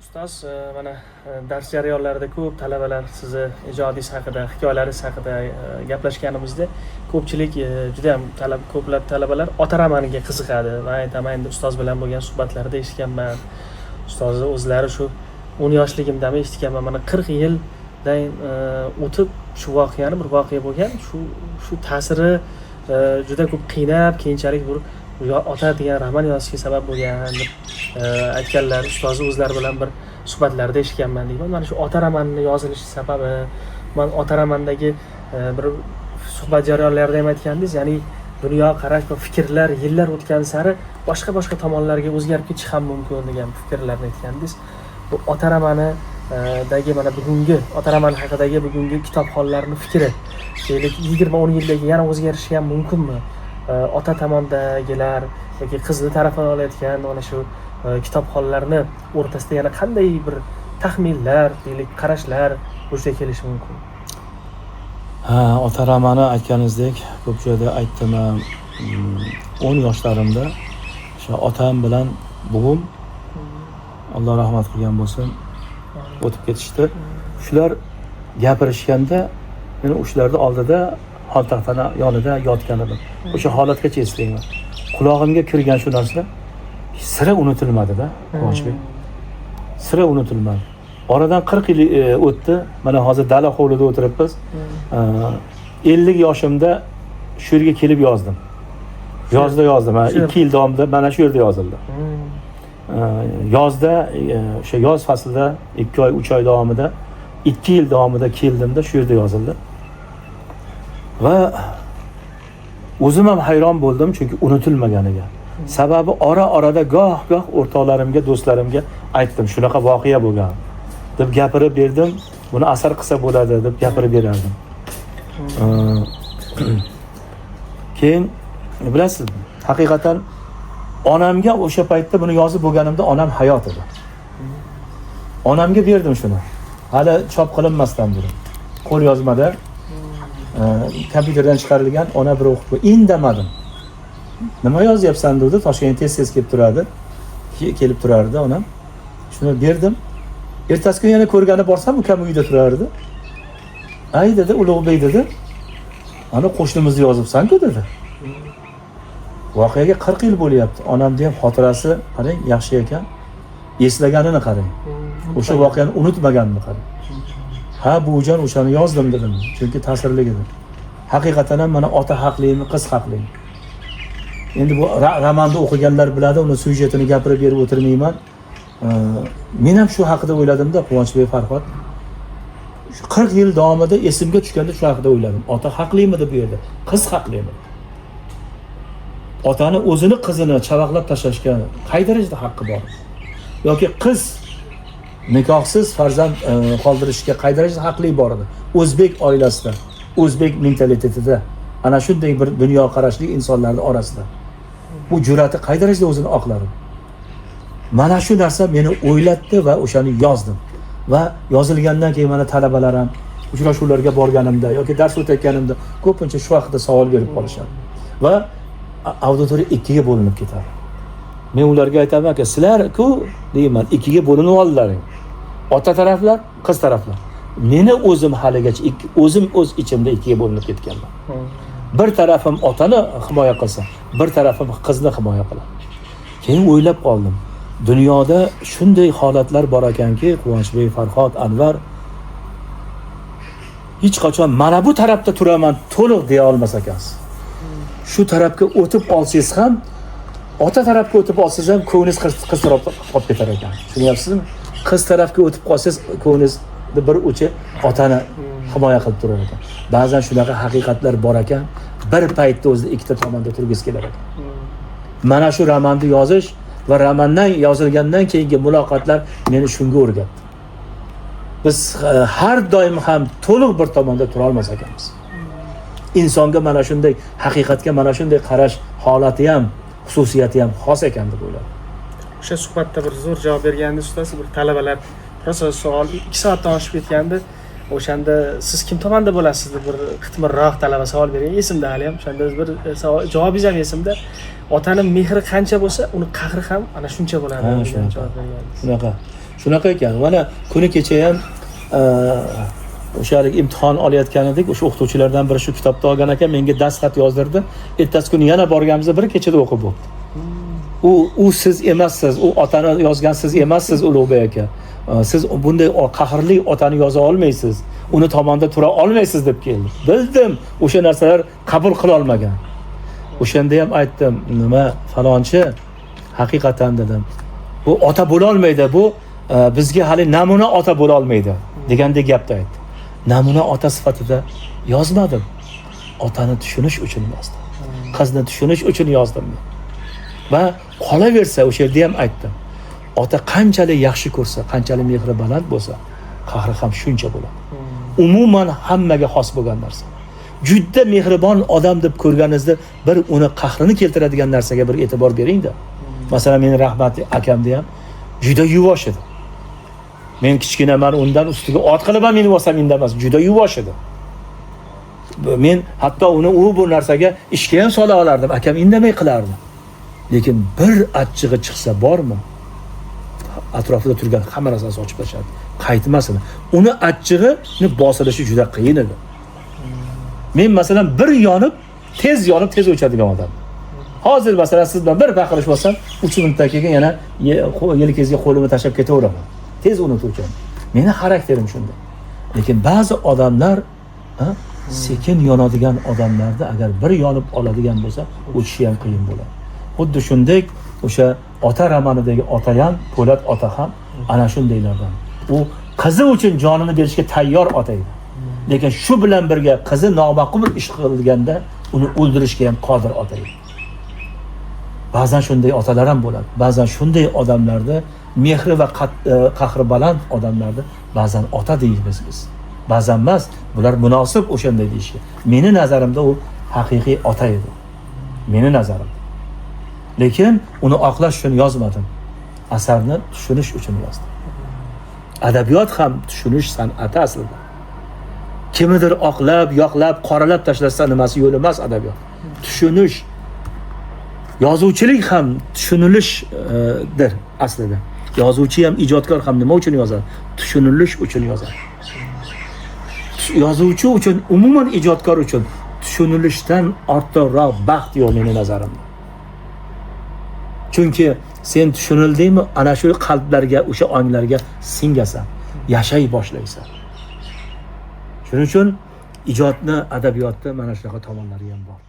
Ustoz, mana dars jarayonlarida ko'p talabalar sizni ijodingiz haqida, hikoyalaringiz haqida gaplashganimizda ko'pchilik, juda ham talab, ko'plab talabalar ota romaniga qiziqadi. Man aytaman, endi ustoz bilan bo'lgan suhbatlarda eshitganman, ustozni o'zlari shu 10 yoshligimdami eshitganman, mana 40 yildan o'tib shu voqeani, bir voqea bo'lgan, shu ta'siri juda ko'p qiynab, keyinchalik bir ota degan roman yozishga sabab bo'lgan deb aytganlar. Ustozi o'zlari bilan bir suhbatlarda eshitganman deyman. Mana shu ota romanini yozilishi sababi, man ota romandagi bir suhbat jarayonlarida ham aytgandingiz, ya'ni dunyoqarash va fikrlar yillar o'tgan sari boshqa boshqa tomonlarga o'zgarib ketishi ham mumkin degan fikrlarni aytgandingiz. Bu ota romani dagi mana bugungi ota romani haqidagi bugungi kitobxonlarni fikri, deylik, 20-10 yildan keyin yana o'zgarishi ham mumkinmi? Ota tomondagilar yoki qizni tarafini olayotgan mana shu kitobxonlarni o'rtasida yana qanday bir taxminlar, deylik, qarashlar vujudga kelishi mumkin? Ha, ota romani aytganingizdek, ko'p joyda aytdim, 10 yoshlarimda o'sha otam bilan buvim, Alloh rahmat qilgan bo'lsin, o'tib ketishdi. Shular gapirishganda men o'shalarni oldida xontaxtani yonida yotgan edim. O'sha holatgacha eslayman. Qulog'imga kirgan shu narsa sira unutilmadida, Quvonchbek, sira unutilmadi. Oradan 40 yil o'tdi. Mana hozir dala hovlida o'tiribmiz. 50 yoshimda shu yerga kelib yozdim. Yozda yozdim, ha, 2 yil davomida mana shu yerda yozildi. Yozda, o'sha yoz faslida 2 oy, 3 oy davomida, 2 yil davomida keldimda, shu yerda yozildi va o'zim ham hayron bo'ldim, chunki unutilmaganiga. Sababi ora orada goh goh o'rtoqlarimga, do'stlarimga aytdim, shunaqa voqea bo'lgan deb gapirib berdim, buni asar qilsa bo'ladi deb gapirib berardim. Keyin bilasiz, haqiqatan onamga o'sha paytda buni yozib bo'lganimda onam hayot edi. Onamga berdim shuni, hali chop qilinmasdan burun, qo'l yozmada, kompyuterdan chiqarilgan. Ona bir o'qib qo'y, indamadim. "Nima yozyapsan?" dedi. Toshkentga tez tez kelib turadi, kelib turardi onam. Shuni berdim. Ertasi kuni yana ko'rgani borsam, ukam uyda turardi. "Ay," dedi, "Ulug'bek," dedi, "ana qo'shnimizni yozibsan-ku," dedi. Voqeaga 40 yil bo'lyapti. Onamni ham xotirasi, qarang, yaxshi ekan, eslaganini qarang, o'sha voqeani unutmaganini qarang. "Ha, buvijon, o'shani yozdim," dedim, chunki ta'sirli edi haqiqatan ham. Mana ota haqlimi, qiz haqlimi? Endi bu romanni o'qiganlar biladi, uni syujetini gapirib berib o'tirmayman. Men ham shu haqida o'yladimda, Quvonchbek, Farhod. Shu 40 yil davomida esimga tushganda shu haqida o'yladim. Ota haqlimidi bu yerda, qiz haqlimidi? Otani o'zini qizini chavaqlab tashlashga qay darajada haqqi bor yoki qiz nikohsiz farzand qoldirishga qay darajada haqli bor edi o'zbek oilasida, o'zbek mentalitetida, ana shunday bir dunyoqarashli insonlarni orasida bu jur'ati qay darajada o'zini oqladi? Mana shu narsa meni o'ylatdi va o'shani yozdim. Va yozilgandan keyin mana talabalar ham uchrashuvlarga borganimda yoki dars o'tayotganimda ko'pincha shu haqida savol berib qolishadi va auditoriya ikkiga bo'linib ketadi. Men ularga aytaman, "Aka, sizlar-ku," deyman, "ikkiga bo'linib oldilaring: ota taraflar, qiz taraflar." Meni o'zim haligacha o'zim o'z ichimda ikkiga bo'linib ketganman. Bir tarafim otani himoya qilsa, bir tarafim qizni himoya qiladi. Keyin o'ylab qoldim, dunyoda shunday holatlar bor ekanki, Quvonchbek, Farhod, Anvar, hech qachon mana bu tarafda turaman to'liq deya olmas ekansiz. Shu tarafga o'tib olsangiz ham, ota tarafga o'tib olsangiz ham, ko'nglingiz qiz tarafda qolib ketar ekan, tushunyapsizmi? Qiz tarafga o'tib qolsangiz, ko'nglingizni bir uchi otani himoya qilib turar ekan. Ba'zan shunaqa haqiqatlar bor ekan, bir paytda o'zida ikkita tomonda turgisi kelar ekan. Mana shu romanni yozish va romandan yozilgandan keyingi muloqotlar meni shunga o'rgatdi: biz har doim ham to'liq bir tomonda turolmas ekanmiz. Insonga mana shunday haqiqatga mana shunday qarash holati ham, xususiyati ham xos ekan deb o'yladim. O'sha suhbatda bir zo'r javob bergandi ustoz. Bir talabalar rosa savol, 2 soatdan oshib ketgandi. O'shanda "Siz kim tomonda bo'lasiz?" deb bir qitmirroq talaba savol bergan, esimda haliyam. O'shanda bir javobingiz ham esimda: "Otani mehri qancha bo'lsa, uni qahri ham ana shuncha bo'ladi", Ha, degan shunaqa. javob bergandingiz. Shunaqa. Shunaqa ekan. Mana kuni kecha ham o'sha haligi imtihon olayotgan edik. O'sha o'qituvchilardan biri shu kitobni olgan ekan, menga dastxat yozdirdi. Ertasi kuni yana borganimizda bir kechada o'qib bo'ldi. U siz emassiz, u otani yozgan siz emassiz, Ulug'bek aka. Siz bunday qahrli otani yoza olmaysiz, uni tomonda tura olmaysiz deb keldi. Bildim, o'sha narsalar qabul qila olmagan. O'shanda ham aytdim, nima falonchi, haqiqatan dedim, bu ota bo'la olmaydi, bu bizga hali namuna ota bo'la olmaydi degandek gapni aytdi. Namuna ota sifatida yozmadim. Otani tushunish uchun yozdim. Qizni tushunish uchun yozdim men. Va qolaversa o'sha yerda ham aytdim. Ota qanchalik yaxshi ko'rsa, qanchalik mehri baland bo'lsa, qahri ham shuncha bo'ladi. Umuman hammaga xos bo'lgan narsa. Juda mehribon odam deb ko'rganingizda bir uni qahrini keltiradigan narsaga bir e'tibor bering-da. Masalan, meni rahmatli akamda ham juda yuvosh edi. Men kichkinaman, undan ustiga ot qilib ham minib olsam indamas, juda yuvosh edi. Men hatto uni u bu narsaga ishga ham sola olardim, akam indamay qilardi. Lekin bir achchig'i chiqsa bormi, atrofida turgan hamma narsani sochib tashlardi. Qaytmasin. Uni achchig'ini bosilishi juda qiyin edi. Men masalan bir yonib, tez yonib, tez o'chadigan odam. Hozir masalan siz bilan bir baqirishib olsam, 3 minutdan keyin yana yelkangizga qo'limni tashlab ketaveraman. Tez unutuvchan. Meni xarakterim shunday. Lekin ba'zi odamlar, sekin yonadigan odamlarda agar bir yonib oladigan bo'lsa, o'chishi ham qiyin bo'ladi. Xuddi shunday o'sha ota romanidagi ota ham, Po'lat ota ham ana shundaylardan. U qizi uchun jonini berishga tayyor ota edi. Lekin shu bilan birga qizi noma'qul ish qilganda uni o'ldirishga ham qodir ota edi. Ba'zan shunday otalar ham bo'ladi. Ba'zan shunday odamlarda mehri va qahri baland odamlarda ba'zan ota deymiz biz. Ba'zan emas, bular munosib o'shanday deyishga. Meni nazarimda u haqiqiy ota edi. Meni nazarimda. Lekin uni oqlash uchun yozmadim. Asarni tushunish uchun yozdim. Adabiyot ham tushunish san'ati aslida. Kimnidir oqlab, yoqlab, qoralab tashlasa nimasi yo'l emas adabiyot. Tushunish. Yozuvchilik ham tushunilishdir aslida. Yozuvchi ham, ijodkor ham nima uchun yozadi? Tushunilish uchun yozadi. Yozuvchi uchun, umuman ijodkor uchun tushunilishdan ortiqroq baxt yo'q meni nazarimda. Chunki sen tushunildingmi, ana shu qalblarga, o'sha onglarga singasan, yashay boshlaysan. Shuning uchun ijodni, adabiyotni mana shunaqa tomonlari ham bor.